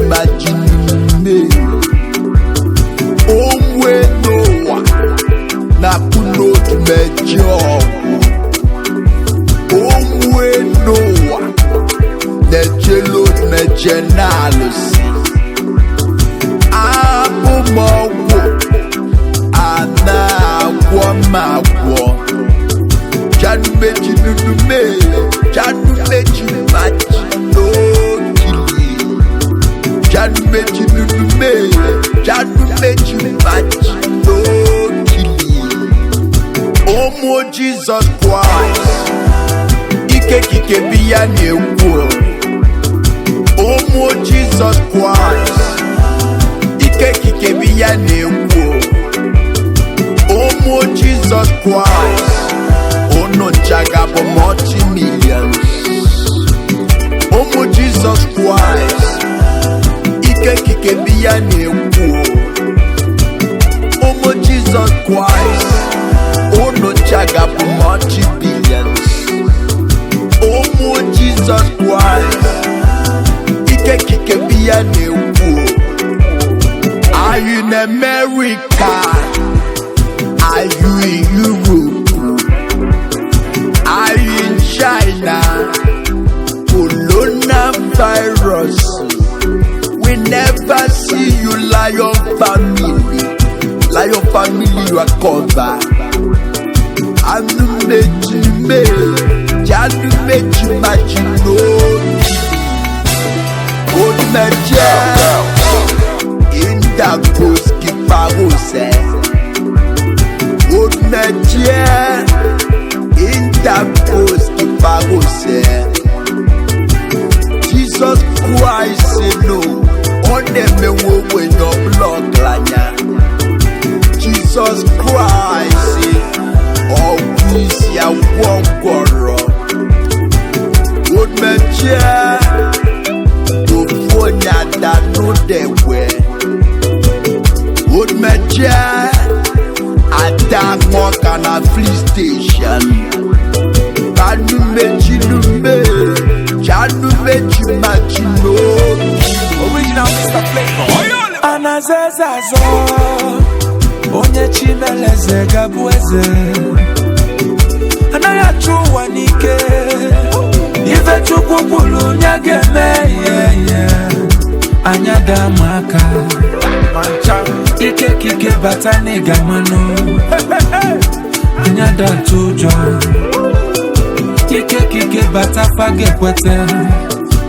maji nume. Onwe n'ụwa na-apụ n'otu meje ọgwụ. Onwe n'ụwa na-ejelu meje n'alụsị. Abụ m ọgwụ a na-agwọ m agwọ. Janumeji nunume, janumeji maji n'okili. Janumeji nunume, janumeji maji n'okili. Ụmụ Jizọs Kraịst, ike kike bi ya na-ekwu. Ụmụ Jizọs Kraịst, ike kike bi ya na-ekwu. Ụmụ Jizọs Kraịst, unu nchaga bụ multi-millions. Ụmụ Jizọs Kraịst, ike kike bi ya na-ekwu. Ụmụ Jizọs Kraịst, unu nchaga bụ multi-billions. Ụmụ Jizọs Kraịst, ike kike bi ya na-ekwu. Are you in America? Are you in Europe? Are you in China? Coronavirus. We never see you, Lion family. Lion family, you are covered. Anu meji me, janu meji maji no. Old meje, indagoski parose. Old meje, indagoski parose. Jesus Christ no, ọ na-emenwe ogbenye ọbụla ọgaranya. Jesus Christ, ọgwụ isi agwọ ngwọrọ. Odumejie, ofu onye adanụdegwe. Odumejie, ada ṅụọka na free station. Kanu mechi nume, chanu mechi machi n'obi. Original Mr. Flavor. Anaza eze azọ, onye chimeleze gabụ eze. Anaghị achụ ụwa n'ike, ife Chukwu kwuru ya ga-eme ihe ihe. Anya daa m aka, ike kike bata n'ịga mmanụ. Anya da atụ ụjọ, ike kike bata fa ga-ekwete.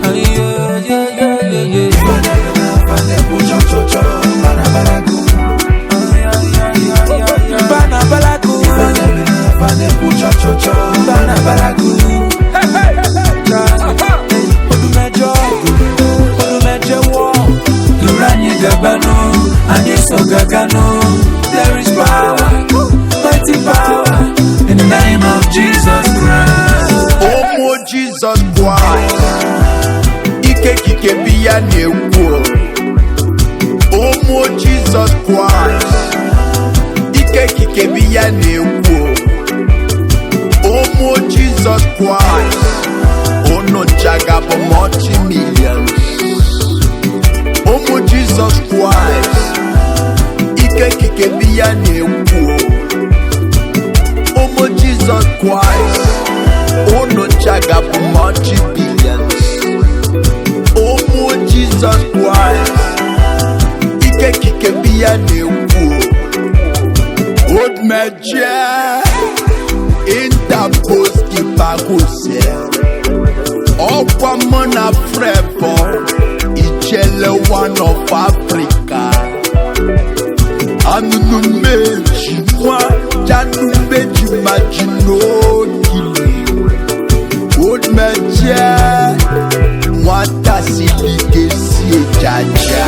Ayo, ye, ye, ye, ye, ye. Bana balagu. Bana balagu. Odumẹjọ, odumẹjẹ wọ. Dúró anyị gabanu, anyị so gaganu. There is power, mighty power in the name of Jesus Christ. Ụmụ Jizọs Kraịst, ike kike bi ya na-ekwu. Ụmụ Jizọs Kraịst, ike kike bi ya na-ekwu. Ụmụ Jizọs Kraịst, unu nchaga bụ multi-millions. Ụmụ Jizọs Kraịst, ike kike bi ya na-ekwu. Ụmụ Jizọs Kraịst, unu nchaga bụ multi-billions. Ụmụ Jizọs Kraịst, ike kike bi ya na-ekwu. Odumejie, interposki parose. Ọkwa mụ na Frebọ, Ijele one of Africa. Anụnụ meji nwa, janu meji maji n'okili. Odumejie, nwata siri ike si ejaja.